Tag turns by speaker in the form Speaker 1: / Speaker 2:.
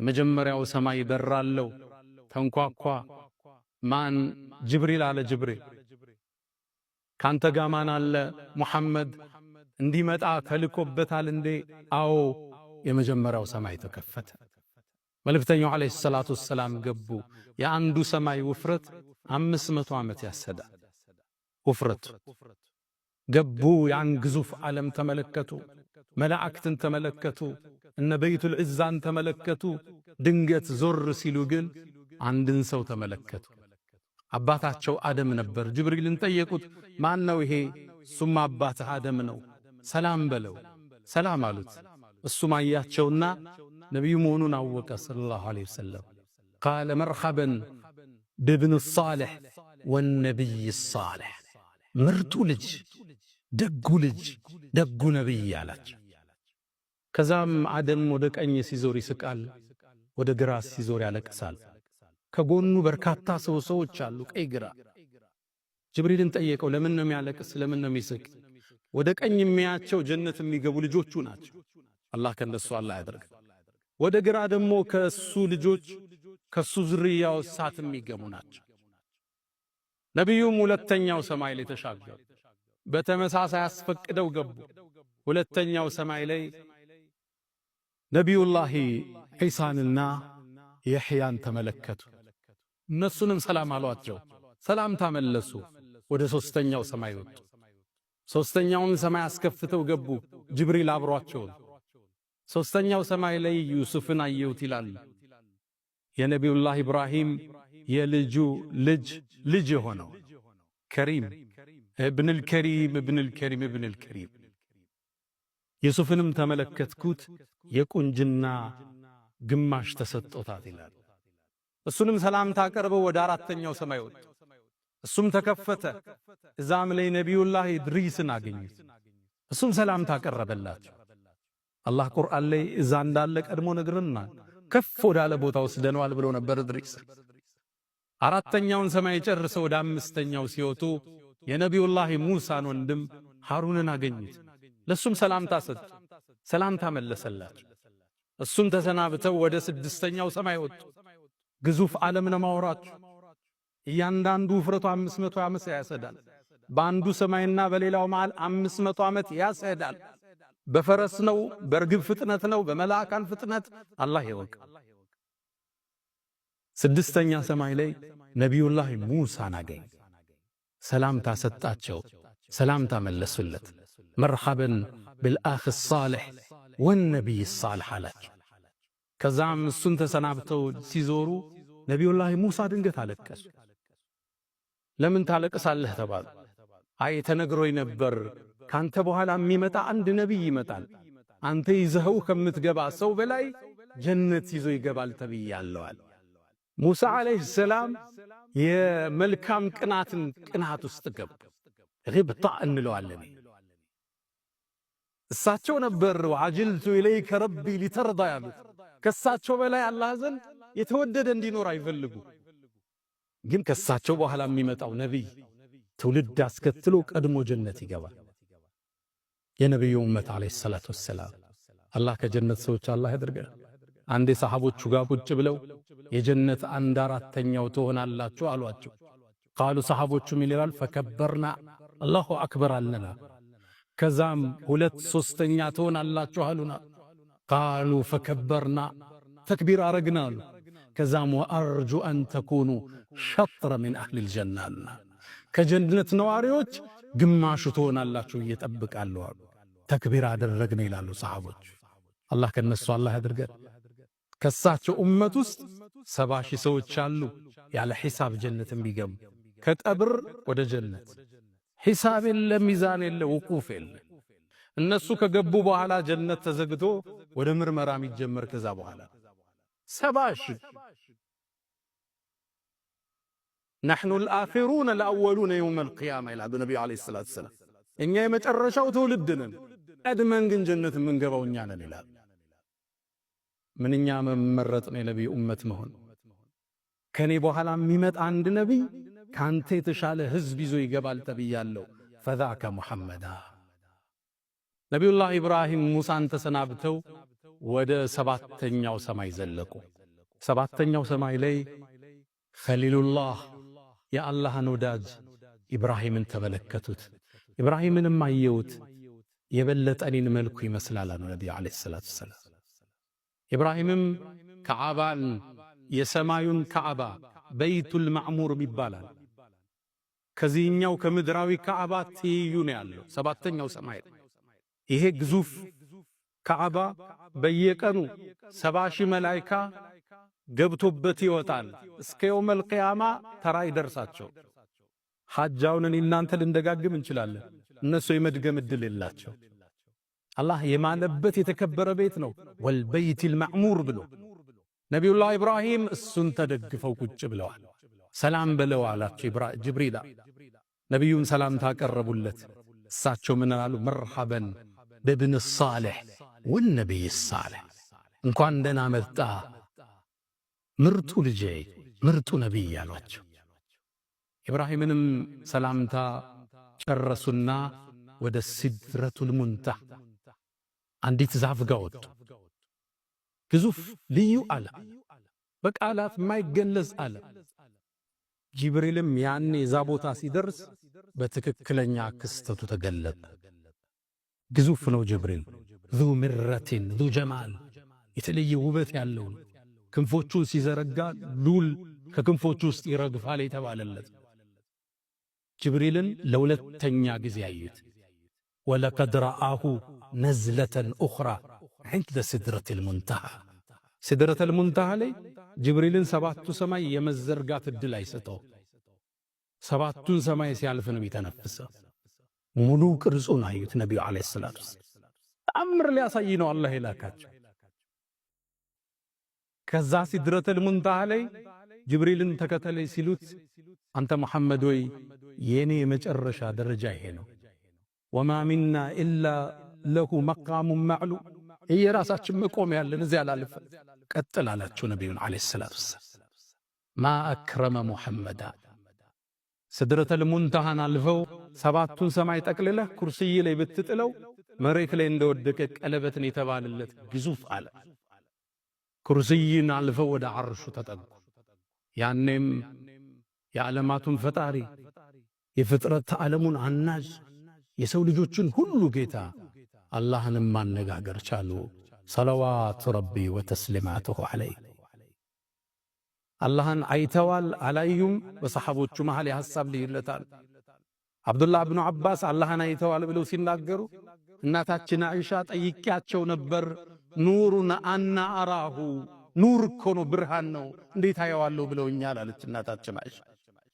Speaker 1: የመጀመሪያው ሰማይ በራለው፣ ተንኳኳ። ማን? ጅብሪል አለ። ጅብሪል፣ ካንተ ጋ ማን አለ? ሙሐመድ እንዲመጣ ተልኮበታል እንዴ? አዎ። የመጀመሪያው ሰማይ ተከፈተ። መልእክተኛው عليه الصلاة والسلام ገቡ። የአንዱ ሰማይ ውፍረት 500 ዓመት ያሰዳል ውፍረቱ። ገቡ። ያን ግዙፍ ዓለም ተመለከቱ። መላእክትን ተመለከቱ። እነ በይቱል ዒዛን ተመለከቱ። ድንገት ዞር ሲሉ ግን አንድን ሰው ተመለከቱ። አባታቸው አደም ነበር። ጅብሪልን ጠየቁት፣ ማን ነው ይሄ? እሱም አባትህ አደም ነው፣ ሰላም በለው። ሰላም አሉት። እሱም አያቸውና ነቢዩ መሆኑን አወቀ صلى الله عليه وسلم። قال مرحبا بابن الصالح والنبي الصالح፣ ምርጡ ልጅ፣ ደጉ ልጅ፣ ደጉ ነቢይ አላቸው። ከዛም አደም ወደ ቀኝ ሲዞር ይስቃል፣ ወደ ግራ ሲዞር ያለቅሳል። ከጎኑ በርካታ ሰዎች አሉ፣ ቀኝ ግራ። ጅብሪልን ጠየቀው፣ ለምን ነው የሚያለቅስ? ለምን ነው የሚስቅ? ወደ ቀኝ የሚያቸው ጀነት የሚገቡ ልጆቹ ናቸው። አላህ ከነሱ አላህ ያደርግ። ወደ ግራ ደግሞ ከሱ ልጆች፣ ከሱ ዝርያው እሳት የሚገቡ ናቸው። ነቢዩም ሁለተኛው ሰማይ ላይ ተሻገሩ። በተመሳሳይ አስፈቅደው ገቡ። ሁለተኛው ሰማይ ላይ ነቢዩላሂ ዒሳንና የሕያን ተመለከቱ። እነሱንም ሰላም አሏቸው። ሰላምታ መለሱ። ወደ ሶስተኛው ሰማይ ወጡ። ሶስተኛውን ሰማይ አስከፍተው ገቡ። ጅብሪል አብሯቸው። ሶስተኛው ሰማይ ላይ ዩሱፍን አየሁት ይላል። የነቢዩላህ ኢብራሂም የልጁ ልጅ ልጅ የሆነው ከሪም እብንል ከሪም እብንል ከሪም እብንል ከሪም። ዩሱፍንም ተመለከትኩት፣ የቁንጅና ግማሽ ተሰጥቶታል ይላል። እሱንም ሰላምታ አቀርበው ወደ አራተኛው ሰማይ ወጡ። እሱም ተከፈተ። እዛም ላይ ነቢዩላህ ኢድሪስን አገኙት። እሱም ሰላምታ አቀረበላቸው። አላህ ቁርአን ላይ እዛ እንዳለ ቀድሞ ነግሮናል። ከፍ ወዳለ ቦታ ወስደነዋል ብሎ ነበር ኢድሪስ። አራተኛውን ሰማይ ጨርሰው ወደ አምስተኛው ሲወጡ የነቢዩላህ ሙሳን ወንድም ሃሩንን አገኙት። ለሱም ሰላምታ ሰጡ። ሰላምታ መለሰላቸው። እሱም ተሰናብተው ወደ ስድስተኛው ሰማይ ወጡ። ግዙፍ ዓለም ነው ማውራችሁ። እያንዳንዱ ውፍረቱ 500 ዓመት ያሰዳል። በአንዱ ሰማይና በሌላው መሃል 500 ዓመት ያሰዳል። በፈረስ ነው፣ በርግብ ፍጥነት ነው፣ በመላእካን ፍጥነት አላህ ይወቅ። ስድስተኛ ሰማይ ላይ ነቢዩላህ ሙሳን አገኝ። ሰላምታ ሰጣቸው፣ ሰላምታ መለሱለት። مرحبا بالأخ الصالح والنبي الصالح አላቸው። ከዛም እሱን ተሰናብተው ሲዞሩ ነቢዩላህ ሙሳ ድንገት አለቀሱ። ለምን ታለቅሳለህ ተባሉ። አይ፣ ተነግሮኝ ነበር፣ ካንተ በኋላ የሚመጣ አንድ ነቢይ ይመጣል፣ አንተ ይዘኸው ከምትገባ ሰው በላይ ጀነት ይዞ ይገባል ተብያለሁ አለ። ሙሳ عليه السلام የመልካም ቅናትን ቅናት ውስጥ ገቡ። غبطة እንለዋለን። እሳቸው ነበር وعجلت إليك ربي لترضى ያሉት። ከእሳቸው በላይ አላህ ዘንድ የተወደደ እንዲኖር አይፈልጉ። ግን ከእሳቸው በኋላ የሚመጣው ነቢይ ትውልድ አስከትሎ ቀድሞ ጀነት ይገባል። የነቢዩ ኡመት عليه الصلاة والسلام፣ አላህ ከጀነት ሰዎች አላህ ያድርገን። አንዴ ሰሃቦቹ ጋር ቁጭ ብለው የጀነት አንድ አራተኛው ትሆናላችሁ አሏቸው። قالوا ሰሃቦቹ ምን ይላል? فكبرنا፣ الله أكبر አልነና። ከዛም ሁለት ሶስተኛ ትሆናላችሁ አሉና፣ قالوا فكبرنا፣ ተክቢር አረግና አሉ። ከዛም وأرجو أن تكونوا شطر من أهل الجنة አሉና፣ ከጀነት ነዋሪዎች ግማሹ ትሆናላችሁ እየጠብቃለሁ አሉ። ተክቢር አደረግን ይላሉ ሰሃቦች። አላህ ከነሱ አላህ ያድርገን። ከሳቸው ኡመት ውስጥ 70,000 ሰዎች አሉ ያለ ሒሳብ ጀነት የሚገቡ፣ ከቀብር ወደ ጀነት፣ ሒሳብ የለ፣ ሚዛን የለ፣ ውቁፍ የለ። እነሱ ከገቡ በኋላ ጀነት ተዘግቶ ወደ ምርመራ የሚጀመር ከዛ በኋላ 70,000። نحن الآخرون الأولون يوم القيامة ይላሉ ነቢዩ عليه الصلاة والسلام። እኛ የመጨረሻው ትውልድ ነን፣ ቀድመን ግን ጀነት የምንገባው እኛ ነን ይላሉ። ምንኛ መመረጥ ነው የነቢዩ ኡመት መሆን። ከኔ በኋላ የሚመጣ አንድ ነቢይ ካንተ የተሻለ ህዝብ ይዞ ይገባል ተብያለሁ። فذاك محمدا። ነቢዩላህ ኢብራሂም ሙሳን ተሰናብተው ወደ ሰባተኛው ሰማይ ዘለቁ። ሰባተኛው ሰማይ ላይ ኸሊሉላህ የአላህን ወዳጅ ኢብራሂምን ተመለከቱት። ኢብራሂምንም አየውት የበለጠ እኔን መልኩ ይመስላል አሉ ነቢዩ ዓለይሂ ሰላቱ ወሰላም። ኢብራሂምም ከዓባን የሰማዩን ከዓባ በይቱል ማዕሙር ይባላል። ከዚህኛው ከምድራዊ ከዓባ ትይዩ ነው ያለው ሰባተኛው ሰማይ። ይሄ ግዙፍ ከዓባ በየቀኑ 70,000 መላይካ ገብቶበት ይወጣል። እስከ የውመል ቂያማ ተራ ይደርሳቸው። ሐጃውን እኔ እናንተ ልንደጋግም እንችላለን፣ እነሱ የመድገም እድል የላቸው። አላህ የማለበት የተከበረ ቤት ነው። والبيت المعمور ብሎ ነቢዩላህ ኢብራሂም እሱን ተደግፈው ቁጭ ብለዋል። ሰላም በለው አላቸው ጅብሪል። ነቢዩን ሰላምታ አቀረቡለት። እሳቸው ምን አሉ? مرحبا بابن الصالح والنبي الصالح፣ እንኳን ደህና መጣ ምርጡ ልጄ ምርጡ ነቢይ አሏቸው። ኢብራሂምንም ሰላምታ ጨረሱና ወደ ሲድረቱል ሙንተሃ አንዲት ዛፍ ጋር ወጡ። ግዙፍ ልዩ ዓለም በቃላት የማይገለጽ ዓለም። ጅብሪልም ያኔ እዛ ቦታ ሲደርስ በትክክለኛ ክስተቱ ተገለጠ። ግዙፍ ነው ጅብሪል። ذو مرة ذو جمال፣ የተለየ ውበት ያለው ነው። ክንፎቹን ሲዘረጋ ሉል ከክንፎቹ ውስጥ ይረግፋል የተባለለት ጅብሪልን ለሁለተኛ ጊዜ አዩት። ولقد رآه نزلة أخرى عند سدرة المنتهى። ሲድረተል ሙንተሃ ላይ ጅብሪልን ሰባቱ ሰማይ የመዘርጋት ዕድል አይሰጠው። ሰባቱን ሰማይ ሲያልፍ ነው የተነፈሰው። ሙሉ ቅርጹን አዩት ነቢዩ ዓለይሂ ሰላቱ ወሰላም። ተአምር ሊያሳይ ነው አላህ የላካቸው። ከዛ ሲድረተል ሙንተሃ ላይ ጅብሪልን ተከተለኝ ሲሉት አንተ መሐመድ ወይ የኔ የመጨረሻ ደረጃ ይሄ ነው። وما منا إلا له مقام معلوم፣ የራሳችን መቆም ያለን እዚያ አላልፈ ቀጥል አላቸው ነቢዩን ዓለይሂ ሰላቱ ወሰላም። ما أكرم محمدا። ሲድረተል ሙንተሃን አልፈው ሰባቱን ሰማይ ጠቅልለህ ኩርስይ ላይ ብትጥለው መሬት ላይ እንደወደቀ ቀለበትን የተባለለት ግዙፍ አለ። ኩርስይን አልፈው ወደ ዓርሹ ተጠጉ። ያኔም የዓለማቱን ፈጣሪ የፍጥረት ዓለሙን አናዥ የሰው ልጆችን ሁሉ ጌታ አላህንም ማነጋገር ቻሉ። ሰለዋቱ ረቢ ወተስሊማቱሁ ዐለይህ። አላህን አይተዋል አላዩም? በሰሓቦቹ መሃል የሐሳብ ልዩነት አለ። አብዱላህ ብኑ ዓባስ አላህን አይተዋል ብለው ሲናገሩ እናታችን አይሻ ጠይቄያቸው ነበር። نور أنى أراه፣ ኑር እኮ ነው ብርሃን ነው እንዴት አየዋለሁ ብለውኛል አለች እናታችን አይሻ።